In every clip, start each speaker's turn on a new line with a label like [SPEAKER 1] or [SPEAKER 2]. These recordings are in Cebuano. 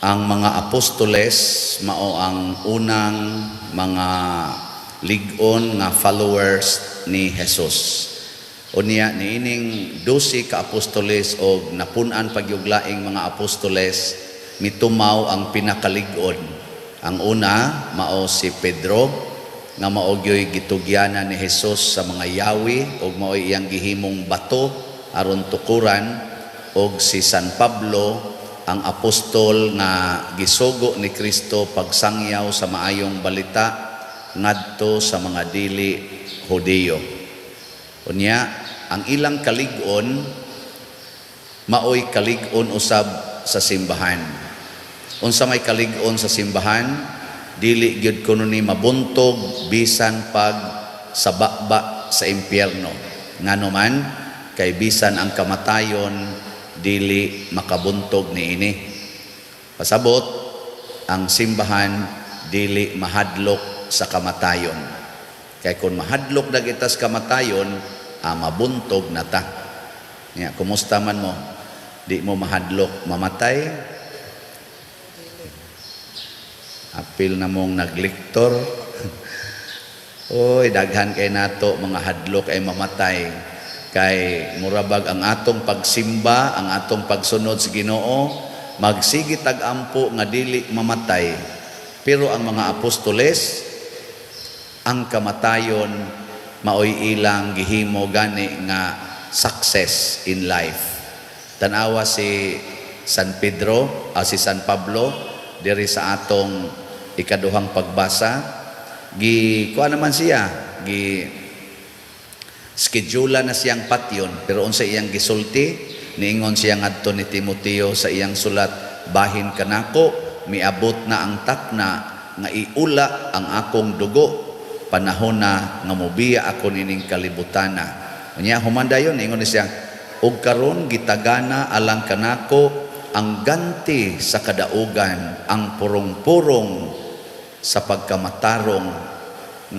[SPEAKER 1] Ang mga apostoles mao ang unang mga lig-on nga followers ni Jesus. Unya niining 12 ka apostoles og napun-an pagyug laing mga apostoles, mitumaw ang pinakalig-on. Ang una mao si Pedro, nga mao gyoy gitugyanan ni Jesus sa mga yawi og mao'y iyang gihimong bato aron tukuran, og si San Pablo, ang apostol nga gisugo ni Kristo pagsangyaw sa maayong balita ngadto sa mga dili Hudiyo. Unya, ang ilang kalig-on maoy kalig-on usab sa simbahan. Unsa may kalig-on sa simbahan? Dili gyud kuno ni mabuntog bisan pag sa baba sa impyerno. Ngano man, kay bisan ang kamatayon dili makabuntog niini. Pasabot, ang simbahan dili mahadlok sa kamatayon. Kay kung mahadlok na kita sa kamatayon, mabuntog na ta. Ya, kumusta man mo? Di mo mahadlok mamatay? Apil na mong naglektor. Oy, daghan kay nato mga hadlok ay mamatay. Kay murabag ang atong pagsimba, ang atong pagsunod sa Ginoo, magsige tag ampo nga dili mamatay. Pero ang mga apostoles, ang kamatayon maoy ilang gihimo gani nga success in life. Tanawa si San Pedro, si San Pablo diri sa atong ikaduhang pagbasa, gi kuha naman siya, gi schedule na siyang patyon, pero unsa iyang gisulti? Niingon siya ngadto ni Timoteo sa iyang sulat, "Bahin kanako, miabot na ang takna nga iula ang akong dugo, panahon na nga mobiya ako nining kalibutana." Unya human dayon niingon ni siya, "Ug karon gitagana alang kanako ang ganti sa kadaugan, ang purong-purong sa pagkamatarong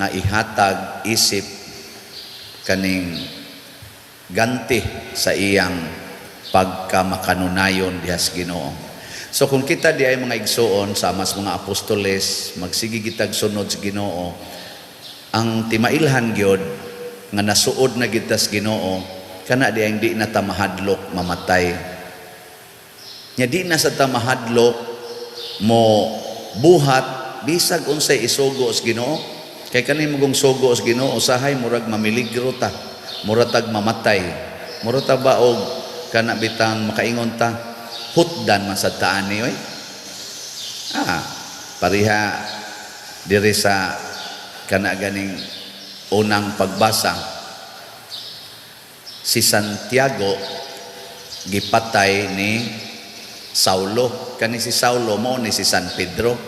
[SPEAKER 1] nga ihatag isip kaning ganti sa iyang pagkamakanunayon diha sa Ginoo." So kung kita di ay mga igsuon sa mas mga apostoles, magsige gitag sunod sa Ginoo, ang timailhan gyud nga nasuod na kita sa Ginoo, kana di ay di na ta mahadlok mamatay. Nya di na sa ta mahadlok mo buhat bisag unsay isugo sa Ginoo. Kay kani magong sugo sa Ginoo usahay murag mamiligro ta, murag tag mamatay. Murag ta ba og kana bitang makaingon ta, hutdan man sad ta ani oy. Pareha diri sa kana ganing unang pagbasa, si Santiago gipatay ni Saulo. Kani si Saulo mo ni si San Pedro.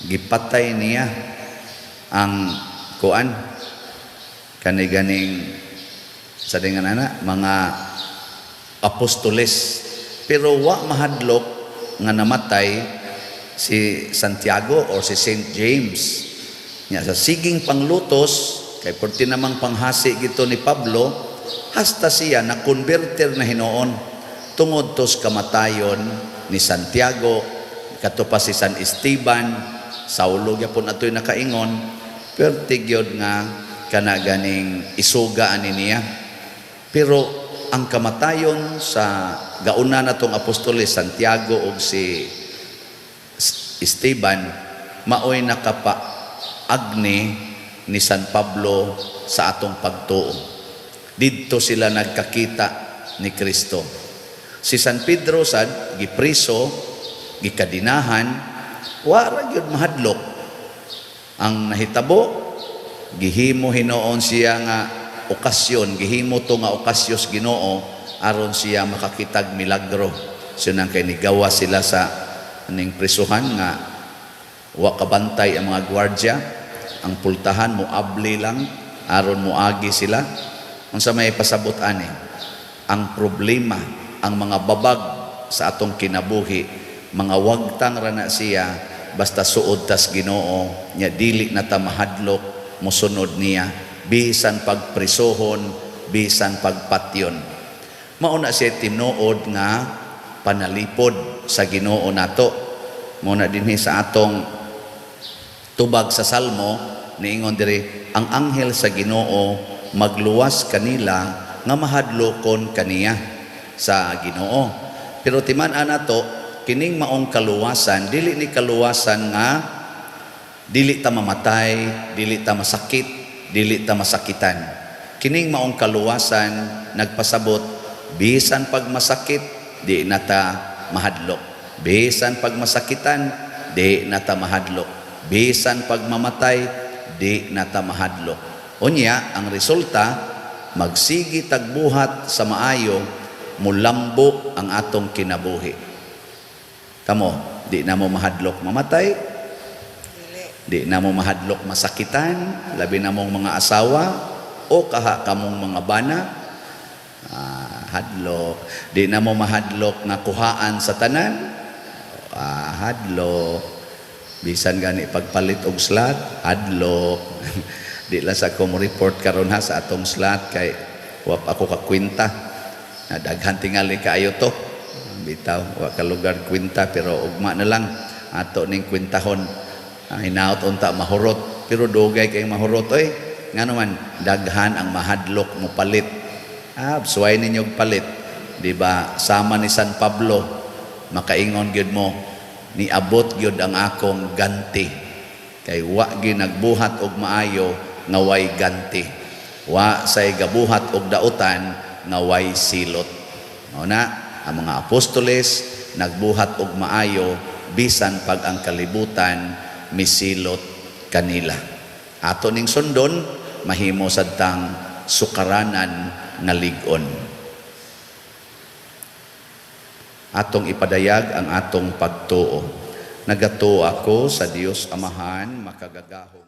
[SPEAKER 1] Gipatay niya ang kuan kani ganing sa dingan ana mga apostoles, pero wa mahadlok nga namatay si Santiago or si Saint James. Nya sa siging panglutos, kay porti namang panghasi gito ni Pablo, hasta siya na converter na hinuon tungod tos kamatayon ni Santiago, kato pa si San Esteban. Saulo gyapon atoy nakaingon, perti gyud nga kana ganing isuga ani niya. Pero ang kamatayon sa gauna natong apostoles Santiago ug si Esteban maoy nakapa-agni ni San Pablo sa atong pagtuo. Didto sila nagkakita ni Kristo. Si San Pedro sad gipriso, gikadinahan, wa ra gyud mahadlok. Ang nahitabo, gihimo hinuon siya nga okasyon, gihimo to nga okasyos Ginoo aron siya makakitag milagro. So nang kay nigawa sila sa aning prisuhan nga wa kabantay ang mga gwardya, ang pultahan moabli lang aron moagi sila. Unsa may pasabot ani? Ang problema, ang mga babag sa atong kinabuhi, mga wagtang ra na siya basta suod tas Ginoo, nya dili na ta mahadlok mosunod niya bisan pagprisohon, bisan pagpatyon. Mao na siya tinuod nga panalipod sa Ginoo nato. Mao na dinhi sa atong tubag sa Salmo, niingon diri, ang anghel sa Ginoo magluwas kanila nga mahadlokon kaniya sa Ginoo. Pero timan-an nato kining maong kaluwasan, dili ni kaluwasan nga dili ta mamatay, dili ta masakit, dili ta masakitan. Kining maong kaluwasan nagpasabot bisan pag masakit, di na ta mahadlok. Bisan pag masakitan, di na ta mahadlok. Bisan pag mamatay, di na ta mahadlok. Unya, ang resulta, magsigi tagbuhat sa maayo, mulambo ang atong kinabuhi. Kamo, di na mo mahadlok mamatay, di na mo mahadlok masakitan, labi na mong mga asawa, o kaha kamong mga bana, hadlok. Di na mo mahadlok nga kuhaan sa tanan, hadlok. Bisan gani pagpalit og slot, hadlok. Di lang sa ko mo report karon ha sa atong slot kay wa pa ako kakwenta. Na daghan tingali kaayo to. Bitaw wa ka lugar kwenta, pero ugma na lang ato ning kwentahon. Hinaot unta mahurot, pero dugay kay mahurot oy. Ngano man daghan ang mahadlok mo palit. Suway ninyo og palit. Di ba sama ni San Pablo, makaingon gyud mo, niabot gyud ang akong ganti. Kay wa gyud nagbuhat og maayo nga way ganti. Wa say gabuhat og dautan nga way silot. Mao na ang mga apostoles nagbuhat og maayo bisan pag ang kalibutan misilot kanila. Ato ning sundon, mahimo sad tang sukaranan nga lig-on. Atong ipadayag ang atong pagtuo. Nagatuo ako sa Dios Amahan makagagahom.